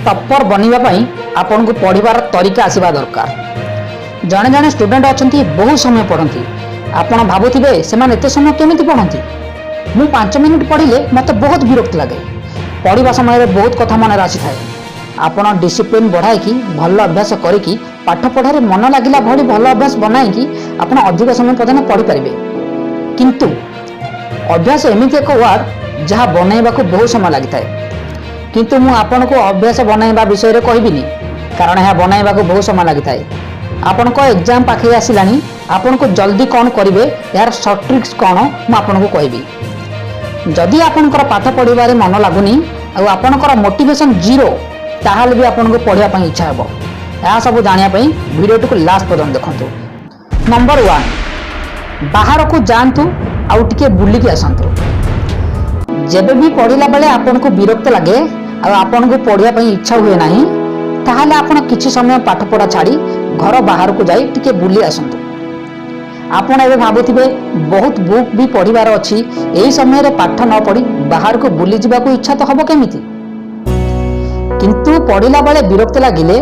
Topper ବନିବା ପାଇଁ ଆପଣଙ୍କୁ ପଢ଼ିବାର ତରିକା ଆସିବା ଦରକାର। ଜଣେ ଜଣେ ଷ୍ଟୁଡେଣ୍ଟ ଅଛନ୍ତି, ବହୁତ ସମୟ ପଢ଼ନ୍ତି। ଆପଣ ଭାବୁଥିବେ, ସେମାନେ ଏତେ ସମୟ କେମିତି ପଢ଼ନ୍ତି? ମୁଁ 5 ମିନିଟ୍ ପଢ଼ିଲେ ମୋତେ ବହୁତ ବିରକ୍ତ ଲାଗେ। ପଢ଼ିବା ସମୟରେ ବହୁତ କଥା ମନରେ ଆସିଥାଏ। ଆପଣ ଡିସିପ୍ଲିନ୍ ବଢ଼ାଇକି, ଭଲ ଅଭ୍ୟାସ କରିକି, ପାଠ ପଢ଼ାରେ ମନ ଲାଗିଲା ଭଳି ଭଲ ଅଭ୍ୟାସ ବନାଇକି ଆପଣ ଅଧିକ ସମୟ ପର୍ଯ୍ୟନ୍ତ ପଢ଼ିପାରିବେ। କିନ୍ତୁ ଅଭ୍ୟାସ ଏମିତି ଏକ ୱାର୍ଡ, ଯାହା ବନାଇବାକୁ ବହୁତ ସମୟ ଲାଗିଥାଏ। କିନ୍ତୁ ମୁଁ ଆପଣଙ୍କୁ ଅଭ୍ୟାସ ବନାଇବା ବିଷୟରେ କହିବିନି, କାରଣ ଏହା ବନାଇବାକୁ ବହୁତ ସମୟ ଲାଗିଥାଏ। ଆପଣଙ୍କ ଏକ୍ଜାମ୍ ପାଖେଇ ଆସିଲାଣି। ଆପଣଙ୍କୁ ଜଲ୍ଦି କ'ଣ କରିବେ, ଏହାର ସର୍ଟ ଟ୍ରିକ୍ସ କ'ଣ, ମୁଁ ଆପଣଙ୍କୁ କହିବି। ଯଦି ଆପଣଙ୍କର ପାଠ ପଢ଼ିବାରେ ମନ ଲାଗୁନି ଆଉ ଆପଣଙ୍କର ମୋଟିଭେସନ୍ ଜିରୋ, ତାହେଲେ ବି ଆପଣଙ୍କୁ ପଢ଼ିବା ପାଇଁ ଇଚ୍ଛା ହେବ। ଏହା ସବୁ ଜାଣିବା ପାଇଁ ଭିଡ଼ିଓଟିକୁ ଲାଷ୍ଟ ପର୍ଯ୍ୟନ୍ତ ଦେଖନ୍ତୁ। ନମ୍ବର 1, ବାହାରକୁ ଯାଆନ୍ତୁ ଆଉ ଟିକେ ବୁଲିକି ଆସନ୍ତୁ। ଯେବେ ବି ପଢ଼ିଲା ବେଳେ ଆପଣଙ୍କୁ ବିରକ୍ତ ଲାଗେ ଆଉ ଆପଣଙ୍କୁ ପଢ଼ିବା ପାଇଁ ଇଚ୍ଛା ହୁଏ ନାହିଁ, ତାହେଲେ ଆପଣ କିଛି ସମୟ ପାଠ ପଢ଼ା ଛାଡ଼ି ଘର ବାହାରକୁ ଯାଇ ଟିକେ ବୁଲି ଆସନ୍ତୁ। ଆପଣ ଏବେ ଭାବୁଥିବେ, ବହୁତ ବୁକ୍ ବି ପଢ଼ିବାର ଅଛି, ଏହି ସମୟରେ ପାଠ ନ ପଢ଼ି ବାହାରକୁ ବୁଲିଯିବାକୁ ଇଚ୍ଛା ତ ହେବ କେମିତି? କିନ୍ତୁ ପଢ଼ିଲା ବେଳେ ବିରକ୍ତ ଲାଗିଲେ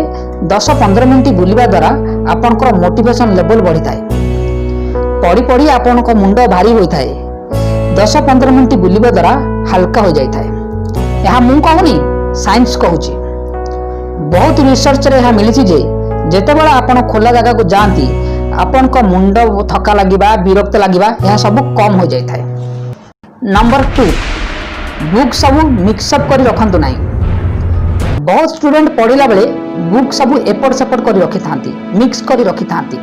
10-15 ମିନିଟ୍ ବୁଲିବା ଦ୍ୱାରା ଆପଣଙ୍କର ମୋଟିଭେସନ୍ ଲେଭେଲ୍ ବଢ଼ିଥାଏ। ପଢ଼ି ପଢ଼ି ଆପଣଙ୍କ ମୁଣ୍ଡ ଭାରି ହୋଇଥାଏ। 10-15 ମିନିଟ୍ ବୁଲିବା ଦ୍ୱାରା ହାଲକା ହୋଇଯାଇଥାଏ। ଏହା ମୁଁ କହୁନି, ସାଇନ୍ସ କହୁଛି। ବହୁତ ରିସର୍ଚ୍ଚରେ ଏହା ମିଳିଛି ଯେ ଯେତେବେଳେ ଆପଣ ଖୋଲା ଜାଗାକୁ ଯାଆନ୍ତି, ଆପଣଙ୍କ ମୁଣ୍ଡ ଥକା ଲାଗିବା, ବିରକ୍ତ ଲାଗିବା, ଏହା ସବୁ କମ୍ ହୋଇଯାଇଥାଏ। ନମ୍ବର 2, ବୁକ୍ ସବୁ ମିକ୍ସଅପ୍ କରି ରଖନ୍ତୁ ନାହିଁ। ବହୁତ ଷ୍ଟୁଡେଣ୍ଟ ପଢ଼ିଲା ବେଳେ ବୁକ୍ ସବୁ ଏପଟ ସେପଟ କରି ରଖିଥାନ୍ତି, ମିକ୍ସ କରି ରଖିଥାନ୍ତି।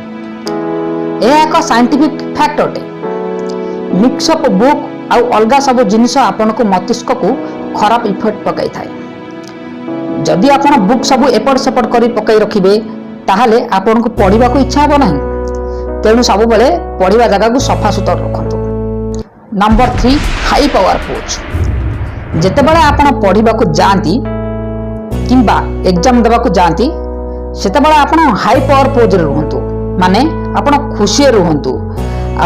ଏହା ଏକ ସାଇଣ୍ଟିଫିକ୍ ଫ୍ୟାକ୍ଟ ଅଟେ। ମିକ୍ସଅପ୍ ବୁକ୍ ଆଉ ଅଲଗା ସବୁ ଜିନିଷ ଆପଣଙ୍କୁ ମସ୍ତିଷ୍କକୁ ଖରାପ ଇଫେକ୍ଟ ପକାଇଥାଏ। ଯଦି ଆପଣ ବୁକ୍ ସବୁ ଏପଟ ସେପଟ କରି ପକାଇ ରଖିବେ, ତାହେଲେ ଆପଣଙ୍କୁ ପଢ଼ିବାକୁ ଇଚ୍ଛା ହେବ ନାହିଁ। ତେଣୁ ସବୁବେଳେ ପଢ଼ିବା ଜାଗାକୁ ସଫାସୁତର ରଖନ୍ତୁ। Number 3, high power pose. ଯେତେବେଳେ ଆପଣ ପଢ଼ିବାକୁ ଯାଆନ୍ତି କିମ୍ବା ଏକ୍ଜାମ୍ ଦେବାକୁ ଯାଆନ୍ତି, ସେତେବେଳେ ଆପଣ ହାଇ ପାୱାର ପୋଜ୍ରେ ରୁହନ୍ତୁ। ମାନେ ଆପଣ ଖୁସିରେ ରୁହନ୍ତୁ।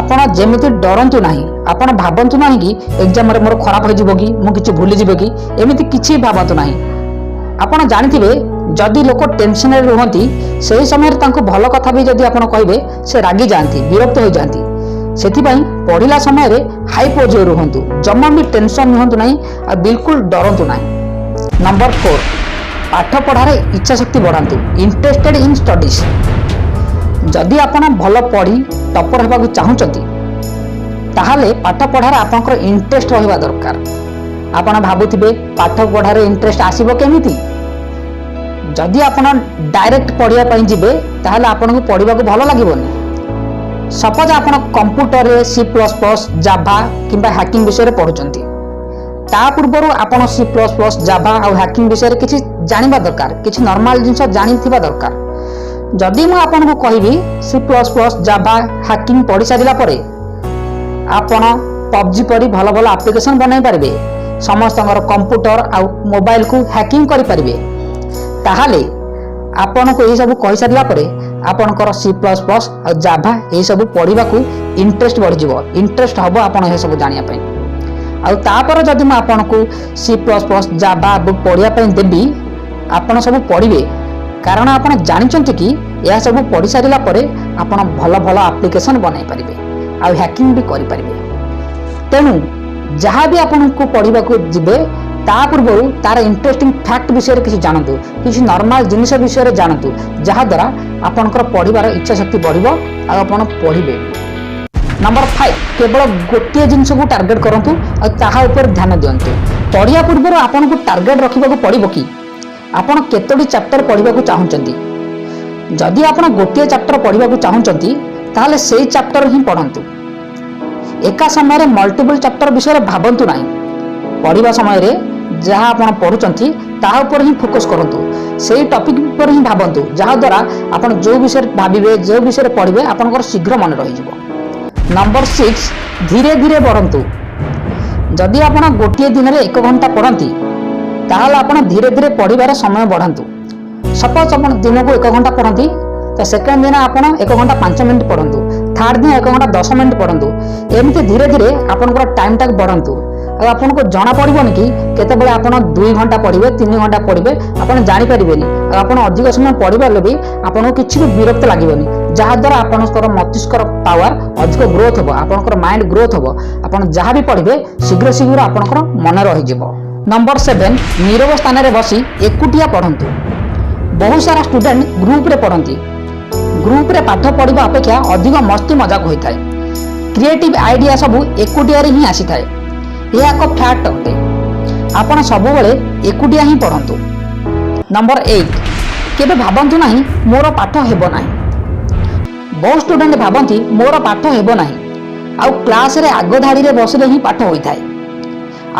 ଆପଣ ଯେମିତି ଡରନ୍ତୁ ନାହିଁ। ଆପଣ ଭାବନ୍ତୁ ନାହିଁ କି ଏକ୍ଜାମରେ ମୋର ଖରାପ ହୋଇଯିବ କି, ମୁଁ କିଛି ଭୁଲିଯିବେ କି, ଏମିତି କିଛି ଭାବନ୍ତୁ ନାହିଁ। ଆପଣ ଜାଣିଥିବେ, ଯଦି ଲୋକ ଟେନସନରେ ରୁହନ୍ତି, ସେହି ସମୟରେ ତାଙ୍କୁ ଭଲ କଥା ବି ଯଦି ଆପଣ କହିବେ, ସେ ରାଗି ଯାଆନ୍ତି, ବିରକ୍ତ ହୋଇଯାଆନ୍ତି। ସେଥିପାଇଁ ପଢ଼ିଲା ସମୟରେ ହାଇ ପୋଜରେ ରୁହନ୍ତୁ। ଜମା ବି ଟେନସନ୍ ନିଅନ୍ତୁ ନାହିଁ ଆଉ ବିଲକୁଲ ଡରନ୍ତୁ ନାହିଁ। ନମ୍ବର 4, ପାଠ ପଢ଼ାରେ ଇଚ୍ଛା ଶକ୍ତି ବଢ଼ାନ୍ତୁ। Interested in studies. ଯଦି ଆପଣ ଭଲ ପଢ଼ି ଟପର ହେବାକୁ ଚାହୁଁଛନ୍ତି, ତାହେଲେ ପାଠ ପଢ଼ାରେ ଆପଣଙ୍କର ଇଣ୍ଟରେଷ୍ଟ ରହିବା ଦରକାର। ଆପଣ ଭାବୁଥିବେ, ପାଠ ପଢ଼ାରେ ଇଣ୍ଟରେଷ୍ଟ ଆସିବ କେମିତି? ଯଦି ଆପଣ ଡାଇରେକ୍ଟ ପଢ଼ିବା ପାଇଁ ଯିବେ, ତାହେଲେ ଆପଣଙ୍କୁ ପଢ଼ିବାକୁ ଭଲ ଲାଗିବନି। ସପୋଜ ଆପଣ କମ୍ପ୍ୟୁଟରରେ ସି++, ଜାଭା କିମ୍ବା ହ୍ୟାକିଂ ବିଷୟରେ ପଢ଼ୁଛନ୍ତି। ତା ପୂର୍ବରୁ ଆପଣ ସି++, ଜାଭା ଆଉ ହ୍ୟାକିଂ ବିଷୟରେ କିଛି ଜାଣିବା ଦରକାର, କିଛି ନର୍ମାଲ ଜିନିଷ ଜାଣିଥିବା ଦରକାର। ଯଦି ମୁଁ ଆପଣଙ୍କୁ କହିବି, ସି++, ଜାଭା, ହ୍ୟାକିଂ ପଢ଼ି ସାରିଲା ପରେ ଆପଣ ପବଜି ପରି ଭଲ ଭଲ ଆପ୍ଲିକେସନ୍ ବନାଇ ପାରିବେ, ସମସ୍ତଙ୍କର କମ୍ପ୍ୟୁଟର ଆଉ ମୋବାଇଲକୁ ହ୍ୟାକିଂ କରିପାରିବେ, ତାହେଲେ ଆପଣଙ୍କୁ ଏହିସବୁ କହିସାରିଲା ପରେ ଆପଣଙ୍କର ସି++ ଆଉ ଜାଭା ଏହିସବୁ ପଢ଼ିବାକୁ ଇଣ୍ଟରେଷ୍ଟ ବଢ଼ିଯିବ। ଇଣ୍ଟରେଷ୍ଟ ହେବ ଆପଣ ଏସବୁ ଜାଣିବା ପାଇଁ। ଆଉ ତାପରେ ଯଦି ମୁଁ ଆପଣଙ୍କୁ ସି++, ଜାଭା ବୁକ୍ ପଢ଼ିବା ପାଇଁ ଦେବି, ଆପଣ ସବୁ ପଢ଼ିବେ, କାରଣ ଆପଣ ଜାଣିଛନ୍ତି କି ଏହା ସବୁ ପଢ଼ି ସାରିଲା ପରେ ଆପଣ ଭଲ ଭଲ ଆପ୍ଲିକେସନ୍ ବନାଇ ପାରିବେ ଆଉ ହ୍ୟାକିଂ ବି କରିପାରିବେ। ତେଣୁ ଯାହା ବି ଆପଣଙ୍କୁ ପଢ଼ିବାକୁ ଯିବେ, ତା ପୂର୍ବରୁ ତାର ଇଣ୍ଟରେଷ୍ଟିଂ ଫ୍ୟାକ୍ଟ ବିଷୟରେ କିଛି ଜାଣନ୍ତୁ, କିଛି ନର୍ମାଲ ଜିନିଷ ବିଷୟରେ ଜାଣନ୍ତୁ, ଯାହାଦ୍ୱାରା ଆପଣଙ୍କର ପଢ଼ିବାର ଇଚ୍ଛା ଶକ୍ତି ବଢ଼ିବ ଆଉ ଆପଣ ପଢ଼ିବେ। ନମ୍ବର 5, କେବଳ ଗୋଟିଏ ଜିନିଷକୁ ଟାର୍ଗେଟ କରନ୍ତୁ ଆଉ ତାହା ଉପରେ ଧ୍ୟାନ ଦିଅନ୍ତୁ। ପଢ଼ିବା ପୂର୍ବରୁ ଆପଣଙ୍କୁ ଟାର୍ଗେଟ ରଖିବାକୁ ପଡ଼ିବ କି ଆପଣ କେତୋଟି ଚାପ୍ଟର ପଢ଼ିବାକୁ ଚାହୁଁଛନ୍ତି। ଯଦି ଆପଣ ଗୋଟିଏ ଚାପ୍ଟର ପଢ଼ିବାକୁ ଚାହୁଁଛନ୍ତି, ତାହେଲେ ସେଇ ଚାପ୍ଟର ହିଁ ପଢ଼ନ୍ତୁ। ଏକା ସମୟରେ ମଲ୍ଟିପୁଲ ଚାପ୍ଟର ବିଷୟରେ ଭାବନ୍ତୁ ନାହିଁ। ପଢ଼ିବା ସମୟରେ ଯାହା ଆପଣ ପଢ଼ୁଛନ୍ତି, ତାହା ଉପରେ ହିଁ ଫୋକସ୍ କରନ୍ତୁ। ସେଇ ଟପିକ୍ ଉପରେ ହିଁ ଭାବନ୍ତୁ, ଯାହାଦ୍ୱାରା ଆପଣ ଯେଉଁ ବିଷୟରେ ଭାବିବେ, ଯେଉଁ ବିଷୟରେ ପଢ଼ିବେ, ଆପଣଙ୍କର ଶୀଘ୍ର ମନେ ରହିଯିବ। ନମ୍ବର 6, ଧୀରେ ଧୀରେ ବଢ଼ନ୍ତୁ। ଯଦି ଆପଣ ଗୋଟିଏ ଦିନରେ 1 ଘଣ୍ଟା ପଢ଼ନ୍ତି, ତାହେଲେ ଆପଣ ଧୀରେ ଧୀରେ ପଢ଼ିବାର ସମୟ ବଢ଼ାନ୍ତୁ। ସପୋଜ ଆପଣ ଦିନକୁ 1 ଘଣ୍ଟା ପଢ଼ନ୍ତି, ତ ସେକେଣ୍ଡ ଦିନ ଆପଣ 1 ଘଣ୍ଟା 5 ମିନିଟ୍ ପଢ଼ନ୍ତୁ, ଥାର୍ଡ ଦିନ 1 ଘଣ୍ଟା 10 ମିନିଟ୍ ପଢ଼ନ୍ତୁ। ଏମିତି ଧୀରେ ଧୀରେ ଆପଣଙ୍କର ଟାଇମ୍ଟାକୁ ବଢ଼ାନ୍ତୁ। ଆଉ ଆପଣଙ୍କୁ ଜଣା ପଡ଼ିବନି କି କେତେବେଳେ ଆପଣ 2 ଘଣ୍ଟା ପଢ଼ିବେ, 3 ଘଣ୍ଟା ପଢ଼ିବେ, ଆପଣ ଜାଣିପାରିବେନି। ଆଉ ଆପଣ ଅଧିକ ସମୟ ପଢ଼ିପାରିଲେ ବି ଆପଣଙ୍କୁ କିଛି ବି ବିରକ୍ତ ଲାଗିବନି, ଯାହାଦ୍ୱାରା ଆପଣଙ୍କର ମସ୍ତିଷ୍କର ପାୱାର ଅଧିକ ଗ୍ରୋଥ ହେବ, ଆପଣଙ୍କର ମାଇଣ୍ଡ ଗ୍ରୋଥ ହେବ। ଆପଣ ଯାହା ବି ପଢ଼ିବେ, ଶୀଘ୍ର ଶୀଘ୍ର ଆପଣଙ୍କର ମନେ ରହିଯିବ। ନମ୍ବର 7, ନିରବ ସ୍ଥାନରେ ବସି ଏକୁଟିଆ ପଢ଼ନ୍ତୁ। ବହୁତ ସାରା ଷ୍ଟୁଡେଣ୍ଟ ଗ୍ରୁପରେ ପଢ଼ନ୍ତି। ଗ୍ରୁପରେ ପାଠ ପଢ଼ିବା ଅପେକ୍ଷା ଅଧିକ ମସ୍ତି ମଜାକ ହୋଇଥାଏ। କ୍ରିଏଟିଭ୍ ଆଇଡ଼ିଆ ସବୁ ଏକୁଟିଆରେ ହିଁ ଆସିଥାଏ। ଏହା ଏକ ଫ୍ୟାକ୍ଟ ଅଟେ। ଆପଣ ସବୁବେଳେ ଏକୁଟିଆ ହିଁ ପଢ଼ନ୍ତୁ। ନମ୍ବର 8, କେବେ ଭାବନ୍ତୁ ନାହିଁ ମୋର ପାଠ ହେବ ନାହିଁ। ବହୁତ ଷ୍ଟୁଡେଣ୍ଟ ଭାବନ୍ତି ମୋର ପାଠ ହେବ ନାହିଁ, ଆଉ କ୍ଲାସରେ ଆଗ ଧାଡ଼ିରେ ବସିଲେ ହିଁ ପାଠ ହୋଇଥାଏ,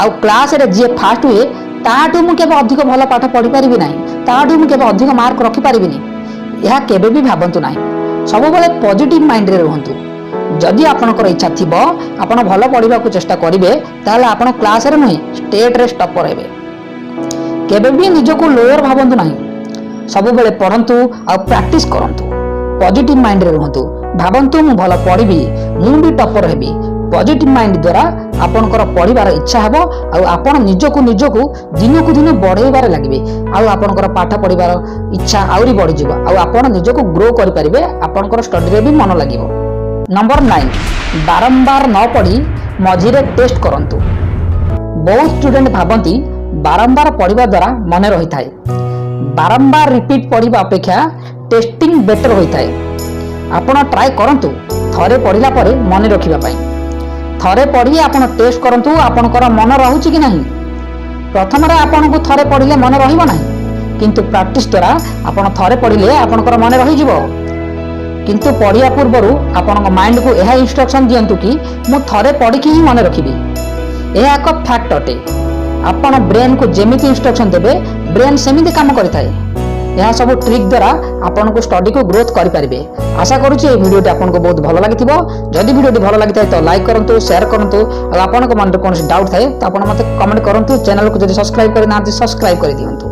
ଆଉ କ୍ଲାସରେ ଯିଏ ଫାଷ୍ଟ ହୁଏ ତାଠୁ ମୁଁ କେବେ ଅଧିକ ଭଲ ପାଠ ପଢ଼ିପାରିବି ନାହିଁ, ତାଠୁ ମୁଁ କେବେ ଅଧିକ ମାର୍କ ରଖିପାରିବିନି। ଏହା କେବେ ବି ଭାବନ୍ତୁ ନାହିଁ। ସବୁବେଳେ ପଜିଟିଭ ମାଇଣ୍ଡରେ ରୁହନ୍ତୁ। ଯଦି ଆପଣଙ୍କର ଇଚ୍ଛା ଥିବ, ଆପଣ ଭଲ ପଢ଼ିବାକୁ ଚେଷ୍ଟା କରିବେ, ତାହେଲେ ଆପଣ କ୍ଲାସରେ ନୁହେଁ, ଷ୍ଟେଟରେ ଟପର ହେବେ। କେବେ ବି ନିଜକୁ ଲୋୟର ଭାବନ୍ତୁ ନାହିଁ। ସବୁବେଳେ ପଢ଼ନ୍ତୁ ଆଉ ପ୍ରାକ୍ଟିସ କରନ୍ତୁ। ପଜିଟିଭ ମାଇଣ୍ଡରେ ରୁହନ୍ତୁ। ଭାବନ୍ତୁ ମୁଁ ଭଲ ପଢ଼ିବି, ମୁଁ ବି ଟପର ହେବି। ପଜିଟିଭ ମାଇଣ୍ଡ ଦ୍ୱାରା ଆପଣଙ୍କର ପଢ଼ିବାର ଇଚ୍ଛା ହେବ ଆଉ ଆପଣ ନିଜକୁ ନିଜକୁ ଦିନକୁ ଦିନ ବଢ଼େଇବାରେ ଲାଗିବେ, ଆଉ ଆପଣଙ୍କର ପାଠ ପଢ଼ିବାର ଇଚ୍ଛା ଆହୁରି ବଢ଼ିଯିବ, ଆଉ ଆପଣ ନିଜକୁ ଗ୍ରୋ କରିପାରିବେ। ଆପଣଙ୍କର ଷ୍ଟଡିରେ ବି ମନ ଲାଗିବ। ନମ୍ବର 9, ବାରମ୍ବାର ନ ପଢ଼ି ମଝିରେ ଟେଷ୍ଟ କରନ୍ତୁ। ବହୁତ ଷ୍ଟୁଡେଣ୍ଟ ଭାବନ୍ତି ବାରମ୍ବାର ପଢ଼ିବା ଦ୍ୱାରା ମନେ ରହିଥାଏ। ବାରମ୍ବାର ରିପିଟ୍ ପଢ଼ିବା ଅପେକ୍ଷା ଟେଷ୍ଟିଂ ବେଟର ହୋଇଥାଏ। ଆପଣ ଟ୍ରାଏ କରନ୍ତୁ ଥରେ ପଢ଼ିଲା ପରେ ମନେ ରଖିବା ପାଇଁ। ଥରେ ପଢ଼ି ଆପଣ ଟେଷ୍ଟ କରନ୍ତୁ ଆପଣଙ୍କର ମନ ରହୁଛି କି ନାହିଁ। ପ୍ରଥମରେ ଆପଣଙ୍କୁ ଥରେ ପଢ଼ିଲେ ମନେ ରହିବ ନାହିଁ, କିନ୍ତୁ ପ୍ରାକ୍ଟିସ ଦ୍ୱାରା ଆପଣ ଥରେ ପଢ଼ିଲେ ଆପଣଙ୍କର ମନେ ରହିଯିବ। କିନ୍ତୁ ପଢ଼ିବା ପୂର୍ବରୁ ଆପଣଙ୍କ ମାଇଣ୍ଡକୁ ଏହା ଇନଷ୍ଟ୍ରକ୍ସନ ଦିଅନ୍ତୁ କି ମୁଁ ଥରେ ପଢ଼ିକି ହିଁ ମନେ ରଖିବି। ଏହା ଏକ ଫ୍ୟାକ୍ଟ ଅଟେ। ଆପଣ ବ୍ରେନ୍କୁ ଯେମିତି ଇନଷ୍ଟ୍ରକ୍ସନ ଦେବେ, ବ୍ରେନ୍ ସେମିତି କାମ କରିଥାଏ। ଏହା ସବୁ ଟ୍ରିକ୍ ଦ୍ୱାରା ଆପଣଙ୍କୁ ଷ୍ଟଡିକୁ ଗ୍ରୋଥ କରିପାରିବେ। ଆଶା କରୁଛି ଏହି ଭିଡ଼ିଓଟି ଆପଣଙ୍କୁ ବହୁତ ଭଲ ଲାଗିଥିବ। ଯଦି ଭିଡ଼ିଓଟି ଭଲ ଲାଗିଥାଏ ତ ଲାଇକ୍ କରନ୍ତୁ, ସେୟାର କରନ୍ତୁ, ଆଉ ଆପଣଙ୍କ ମନରେ କୌଣସି ଡାଉଟ୍ ଥାଏ ତ ଆପଣ ମୋତେ କମେଣ୍ଟ କରନ୍ତୁ। ଚ୍ୟାନେଲକୁ ଯଦି ସବସ୍କ୍ରାଇବ୍ କରିନାହାନ୍ତି, ସବସ୍କ୍ରାଇବ୍ କରିଦିଅନ୍ତୁ।